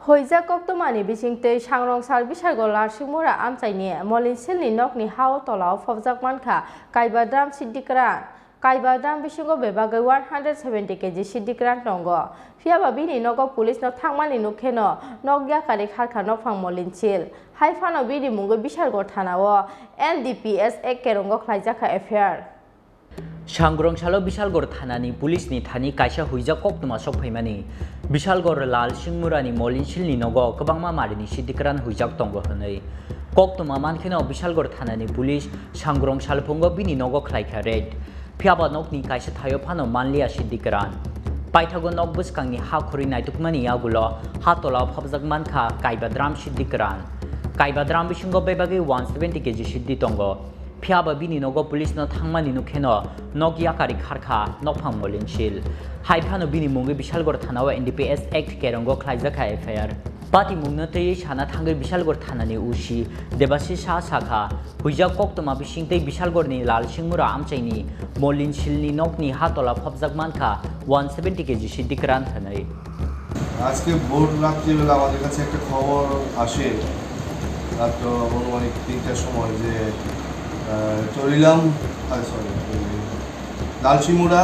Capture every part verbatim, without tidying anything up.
Hoijak koktwmani bisingtwi Sangrongsal Bishargo Lalsingmura amchaini Molin Silni nokni ha-o tola-o phobjak mankha Kaibadram Siddhikran. Kaibadram bisingo bebagwi one hundred seventy K G Siddhikran tongo. Phiyaba bini nogo police no thangmani nukkheno nok yakari kharkha nokphang Molin Sil. Hai phano bini mungwi Bishargo thana-o N D P S Act kerongo khlaijakha F I R. Sangrongsalo Bishalgor thanani police ni thani kaisa huijak koktwma sok phaimani. Bishalgor Lalsingmurani Molin Silni nogo kwbangma marini Siddhikran huijak tongo hwnwi. Koktwma mankheno Bishalgor thanani police Sangrongsal phungo bini nogo khlaikha raid. Phiyaba nokni kaisa thaio phano manliya Siddhikran. Paithago nok bwskangni ha khorwi naitukmani yagulo ha tola phobjak mankha Kaibadram Siddhikran. Kaibadram bisingo bebagwi one seventy K G Siddhi tongo. Phiyaba bini nogo police no thangmani nukkheno nok yakari kharkha nokphang Molin Sil. Hai phano bini mungwi Bishalgor thanao N D P S Act kerongo khlaijakha F I R. Patimungno twiwi sana thangwi Bishalgor thanani O C Debashish Shah sakha, huijak koktwma bisingtwi Bishalgorni Lalsingmura amchaini Molin Silni nokni ha tola phobjak mankha one seventy K G Siddhikran hwnwi. আজকে ভোর রাত্রিবেলা আমাদের কাছে একটা খবর আসে, রাত্র আনুমানিক তিনটার সময়, যে আহ, চরিলাম, আহ, সরি, লালশিমুড়া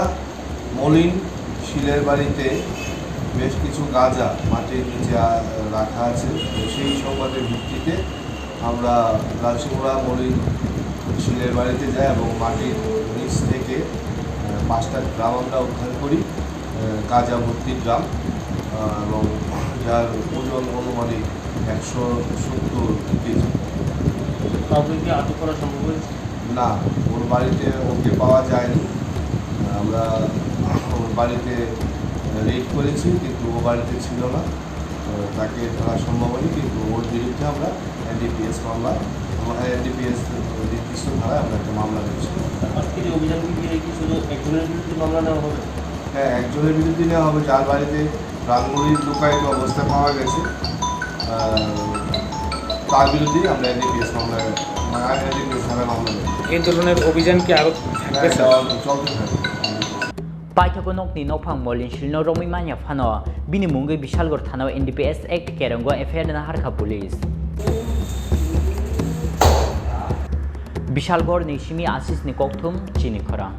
মলিন শীলের বাড়িতে বেশ কিছু গাঁজা মাটির নিচে, আহ, রাখা আছে। তো সেই সংবাদের ভিত্তিতে আমরা লালশিমুড়া মলিন শীলের বাড়িতে যাই এবং মাটির নিচ থেকে, আহ, পাঁচটা ড্রাম আমরা উদ্ধার করি, আহ, গাঁজা ভর্তি ড্রাম, আহ, এবং যার ওজন আনুমানিক একশো সত্তর কেজি। কাউকে কি আটক করা সম্ভব হয়েছে? না, ওর বাড়িতে ওকে পাওয়া যায়নি। আমরা ওর বাড়িতে রেড করেছি, কিন্তু ও বাড়িতে ছিল না। তো তাকে ধরা সম্ভব হয়নি, কিন্তু ওর বিরুদ্ধে আমরা এনডিপিএস মামলা, আমরা এনডিপিএস নির্দিষ্ট ধারায় আমরা একটা মামলা করেছি। আজকে যে অভিযান কি শুধু একজনের বিরুদ্ধে মামলা নেওয়া হবে? হ্যাঁ, একজনের বিরুদ্ধে নেওয়া হবে, যার বাড়িতে প্রাণগুলি লুকায়িত অবস্থায় পাওয়া গেছে, আহ, তার বিরুদ্ধেই আমরা এনডিপিএস মামলা, মানে, এনডিপিএস ধারায় মামলা নেব। এই ধরনের অভিযান কি আরো থাকবে, হ্যাঁ, স্যার? এটা চলতে থাকবে। Paithago nokni nokphang Molin Silno romwi manya phano bini mungwi Bishalgor thanao N D P S Act kerongo F I R naharkha police. Bishalgor ni simi Ashish ni kokthum chini khorang.